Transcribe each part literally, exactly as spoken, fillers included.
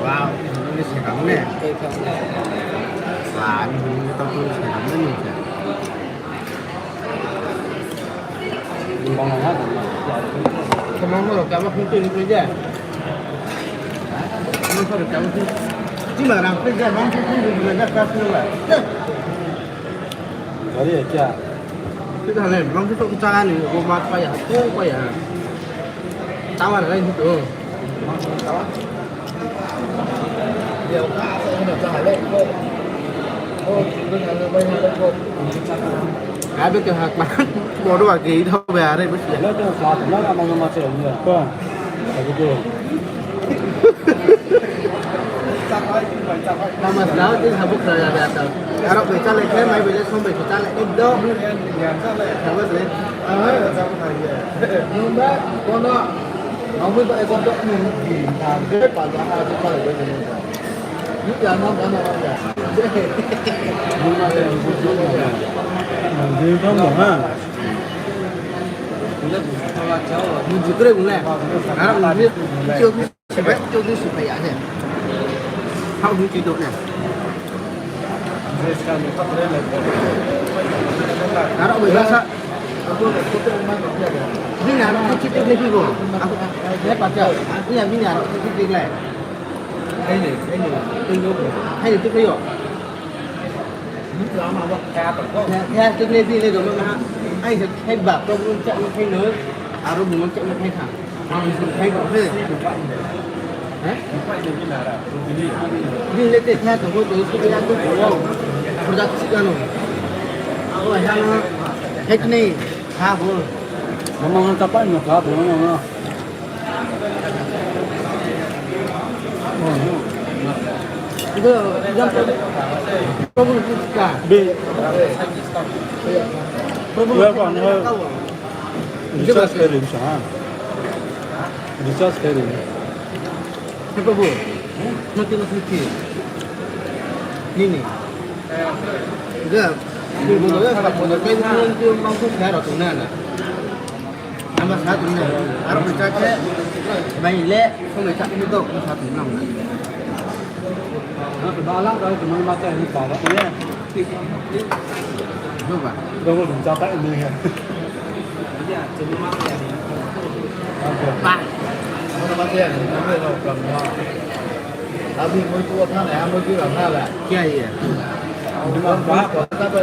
Wow, ini sekam ne. Wah, ini tau tu sekam ne ni. Kemang mo, kemang mo, kemang mo. Cima rang pe ja, rang pe ja, rang pe ja. Gari ya kya? Kita le, rang pe to chá ni, ko mat pa ya, ko pa ya. Tawar lai ni to. Abe ke hak ma. Bodo ake i thau be are bus. Lo to sa na na ma ma se ni. Ko. Abe ke. Nama sa ti habuk sa ya ta. Aro bai chá lai khe, mai bai le som bai chá lai. Ekdom. Sama se. Mungba kono. Ang bai ba ekdom dok ni. Ge pa ja ha chá lai. Bini aro khe chip tik le phi bo. Bini aro khe chip tik le. Hai ni, hai ni, hai ni, tu khe yo. Hai tik le phi le do ma. Ai se khai ba, problem chak ni khai no. Aro bung chak ni khai kha. Ang se khai ba he. He? Bini le te khai to ko to ko ya ko ko. Product si ano. Ako hai na. Khai ni. Kha bo. Mama ngan tapa ni kha bo na na. Itu yang problem kita. Be. Problem ya, kita. Recharge kering sa. Recharge kering. Siapa bu? Nanti lo sih. Ni ni. Enggak. Ini lo ya, kalau mau kayak gitu nanti langsung saya rotong nana. Nama sa tong na. Aro bai chá khe, bai le, kong bai chá khe to, kong sa tong na. Ba lang ka, kong ma chá ni pa ba. Yo ba. Ba ko dum chá ta ni he. Ba. Kong ma chá ni, kong ma chá ni. Abi moi tu apa na, moi tu apa na la. Kya ye? Ba, ba, ba, ba.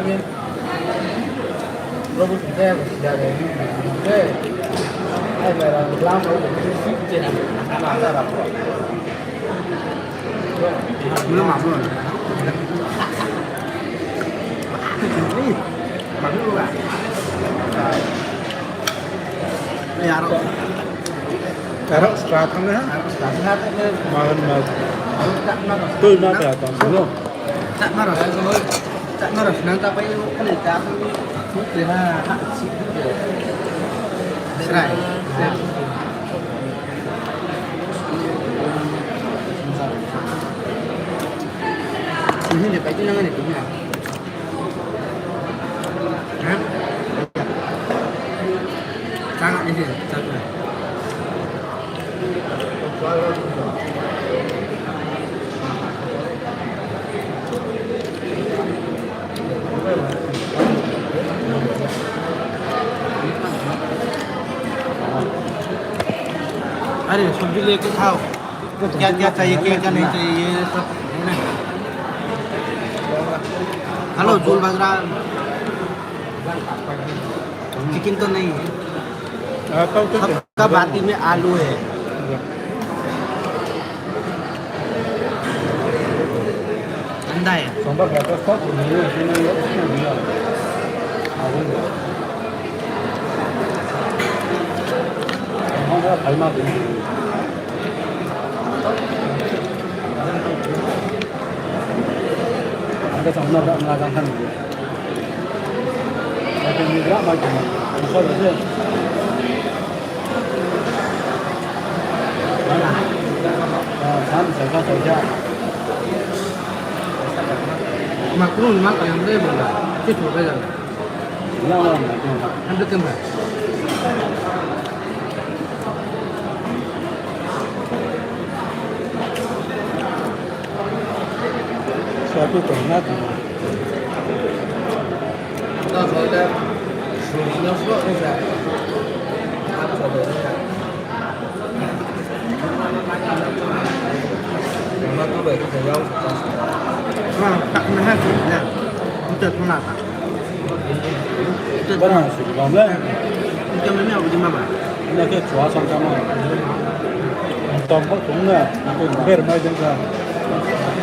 Aro stra tang ha? Aro stra tang ha. Magan ma. Tui ma ta tang silo. Tak maros. Tak maros nang ta pai u kali ta. Srai. Ini dia pai tu nang ni tu na. Hah? Sangat ni sih, sangat. अरे, सब्जी लेके खाओ। क्या क्या चाहिए, क्या क्या नहीं चाहिए, ये सब है ना। हेलो, चूल बज रहा है। चिकन तो नहीं है। सबका बाटी में आलू है। अंडा है। Ma kunu ma ka yang de bunda. Ki tu ka yang. Yang yang yang. Yang de kan ba. Sa tu tu na tu. Tong pho tong na, ber mai deng ka.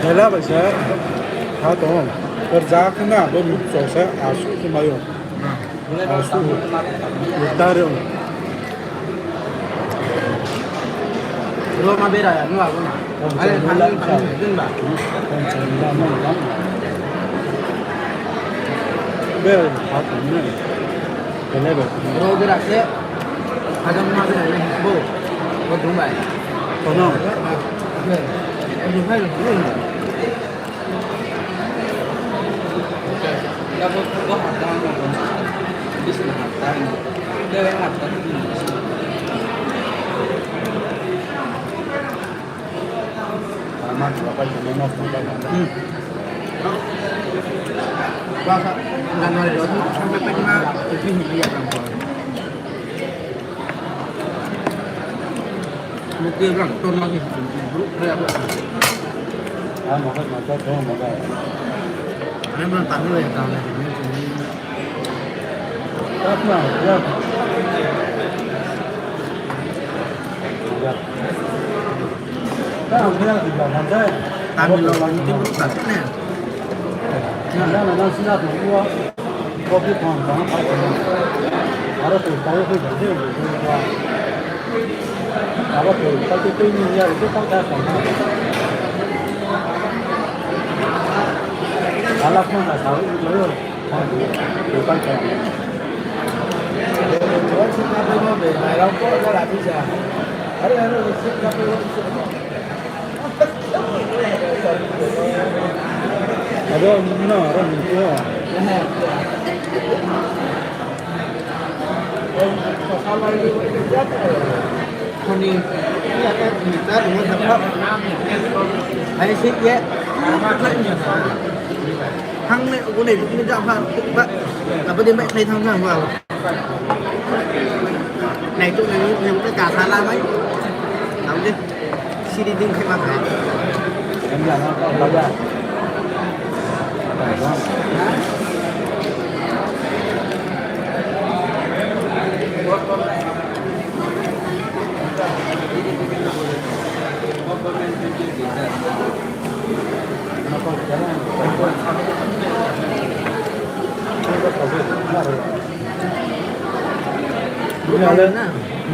Hela bai se, ha tong. Ber ja khe na, bo mi chok se, asu khe mai o. Asu, utar o. Ro ma bera ya, no abo na. Are, ha, ha, ha, ha. Ber, ha tong na. Kene ber. Ro bera se. Ada ma bera ya, bo. Bo dung bai. Kono. Ber. Ber. Tamil Nadu ni tei brouh sa ne. Abo no, aro ni ko. Khoni, iya ta ni ta ni ta. Hai si ye. Thang ne, ko ne, ni ja pha, ba. Apa dia mai thai thang thang ba. Nai tu nai ni ka sa la mai. Tau de. Siri ding khe ma khe.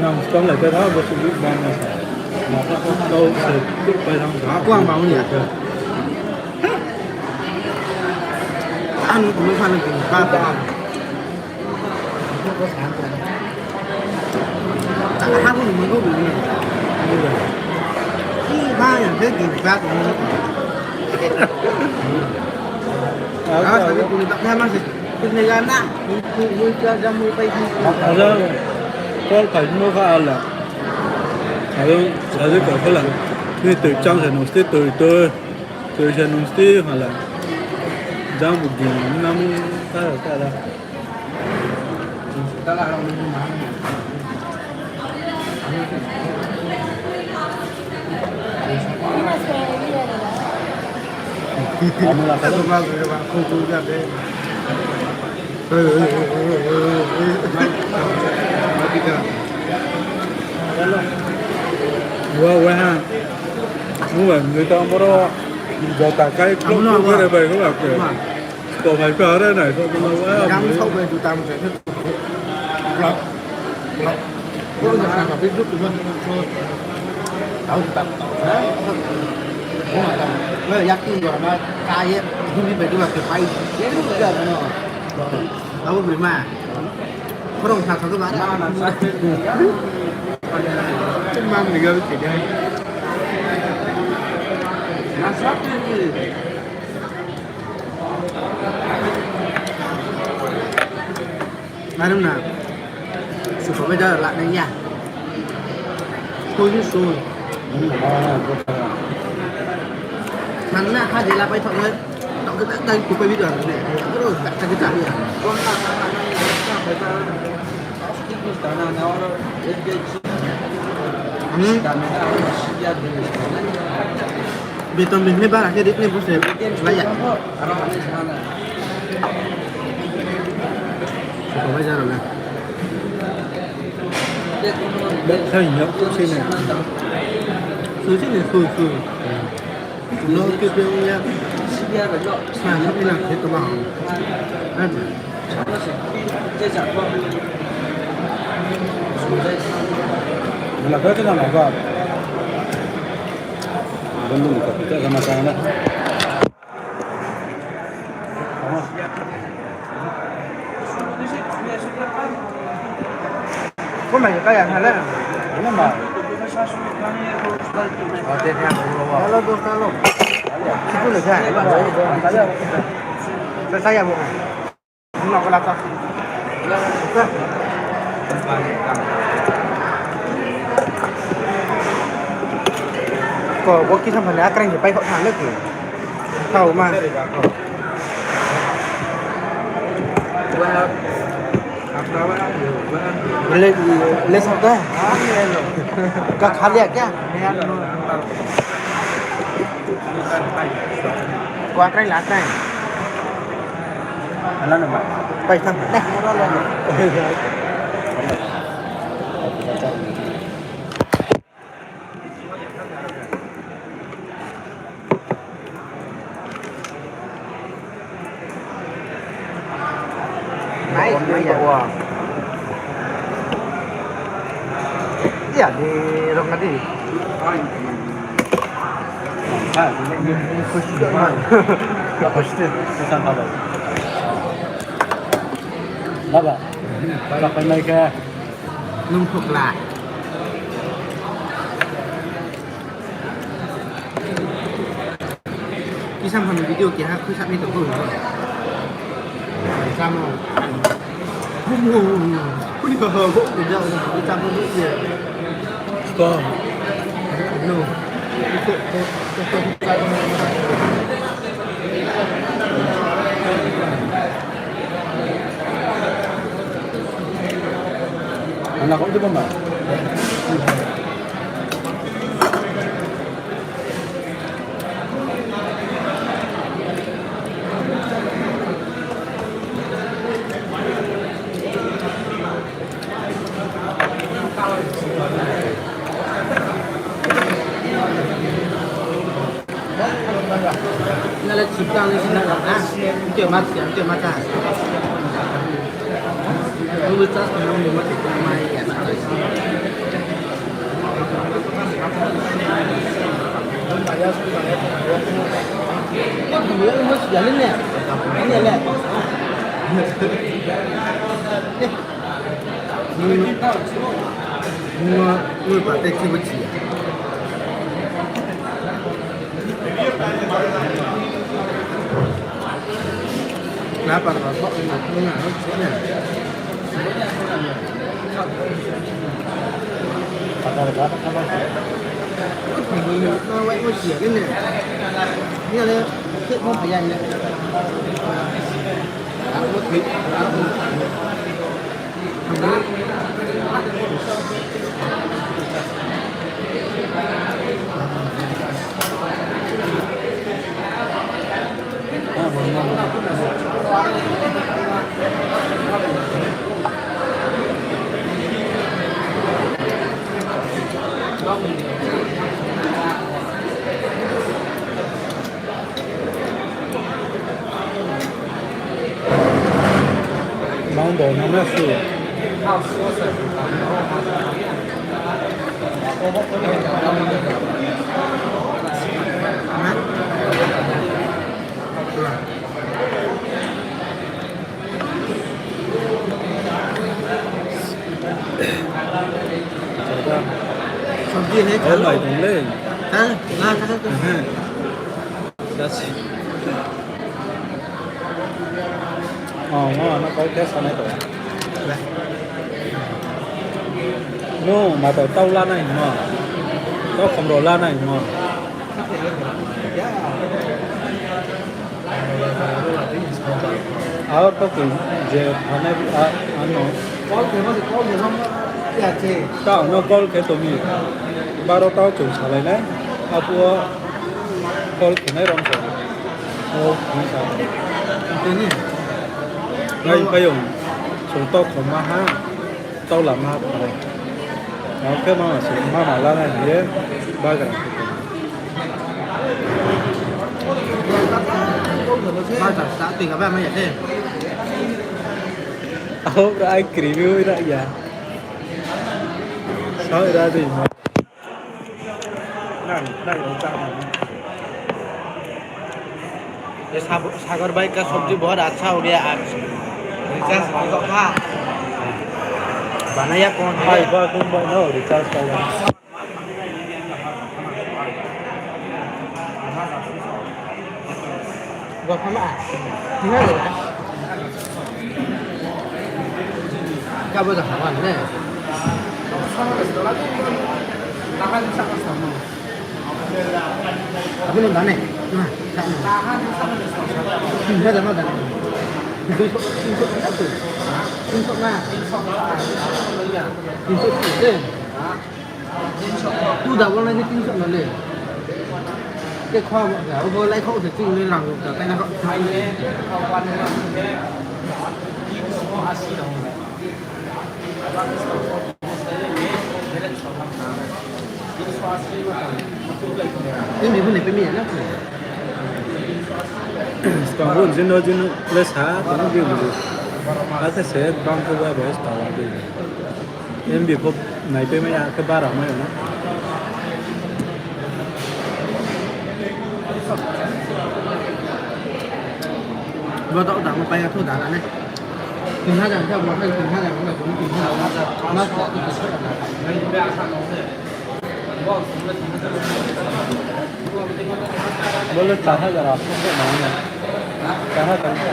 Nang skang lai khe tha, bo se bang na sa. Kau se pai thang kha. Kuang bang ni. Ang ni kunu sa ni kunu ba ba. Ha bu ni mo bu ni. Ba ya de di ba. Ah, sa ni kunu ba ma se. Ada call khai no kha ala. Ada, ada call khala. Ni tui chang sa no sti tui tui. Tui sa no sti khala. Jang bu di na mu ta ta la. Wa, wa ha. Mu ba, nui ta boro. Jota kai klok klok bere bai ko ba ke. Ko bai ka re nai ko ma wa. Yang sok bai juta mo se. Blok. Blok. Ko na ka bi du ko ma. Tau ta. Ha? Ko ma ta. Ko yak tu do ma ka ye. Ni bai du ma ke pai. Ye du ga no. Abo bri ma. Khorong sa sa ba. Mang ni ga bi ke dai. Na sa tu. Arung na. Supervisor la nai ya. Sui sui. Thanna ha je la pai thok le. Tok ke tak tak supervisor ne. Ro tak tak tak ya. Hmm. Beton bini bara khe rit ni bose. Lai ya. Supervisor rao le. Soi ni, soi, soi. No, ke pe ya. Sa, sa, sa, sa, sa. Mula kau tu nama kau? Bandung kau, kita sama-sama lah. Kau main kaya sana? Ini mah. Ada ni apa? Kalau tu kalau. Itu le kan. Saya, saya mau. Ko, bo kisa mane akrang se pai kho thang le ki. Kau ma. Le, le sab da. Ka khali ya kya? Ko akrang la akrang. Pai tham. Nai, nai ya. Iya, di rong tadi. Baba, baba, paimai khe. Nung thokla. Kisa phano video keha khuisa ni tong kho. Samo. Bumo. Kuni ho ho bo ke jao ni samo ni ye. Stop. No. Anak kau tu bang. Nale chiptang ni sina ka ha. Ntio ma sia, ntio ma ta. Nungbo chas ka nang ni ma ta mai ya na. Ko thang ya mo sia ni ne. Ni le. Nung, nung, nung pa te chibo chi ya. Na par ba bo na na na chi na. Nung, nung, nung, wai mo chi ya ni ne. Ni le, ke mo pa ya ni. Mang bo nang na su. Sabji hai. Oh, mai tong le. Ha? Na, ka, ka, ka. Dasi. Oh, ma, na kau khe sanai tong. Nung mato tau lanai hingmo, tau khomro lanai hingmo. Aro to koi je thane a, ano. Tao no call khe tong mi. Baro tao chung salai nai. Apo call khe nai rom sa. O, ni sa. Nai payung. Chung to khoma ha. Tau lama ha phalai. Ang khe mama se, mama lana hing ye bagra khe tong. Bagra sa tui kha ba mai ya khe. Aho bra ai kri bi oi ra ya. Sa ra dei ma. ये साब-, सागर भाई का सब्जी बहुत अच्छा हो गया आज। रिचार्ज नहीं होता। बनाया कौन है? भाई, बा, तुम बनाओ, रिचार्ज का। Gua phama. Tinggal ya. Kabo dah kawan ne. Tahan sama-sama. Apa ni bane? Nah, tak ni. Tinggal sama dah. Itu itu itu. Itu na. Itu itu. Tu da bo na ni tin so na le. Ke kho mo da, bo lai kho se tin le rang da, kai na kho. Ini bu ne pe mi na. Skang bu jin do jin le sa, tong di bu. Asa se bang ko ba bo sta wa di. M B pho naipai mai ya, khe bara mai ya na. Bo to da mo pai ya, to da na ne. Tin hajar khe bo khe tin hajar khe bo tin hajar. Mas ko tin hajar. Bo le char hajar athro khe nang ne. Char hajar khe.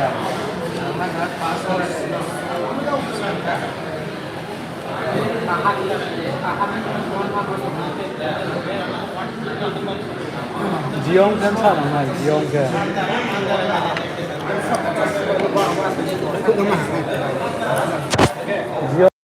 Jiyong khe sa nang nai, Jiyong khe. Jiyong.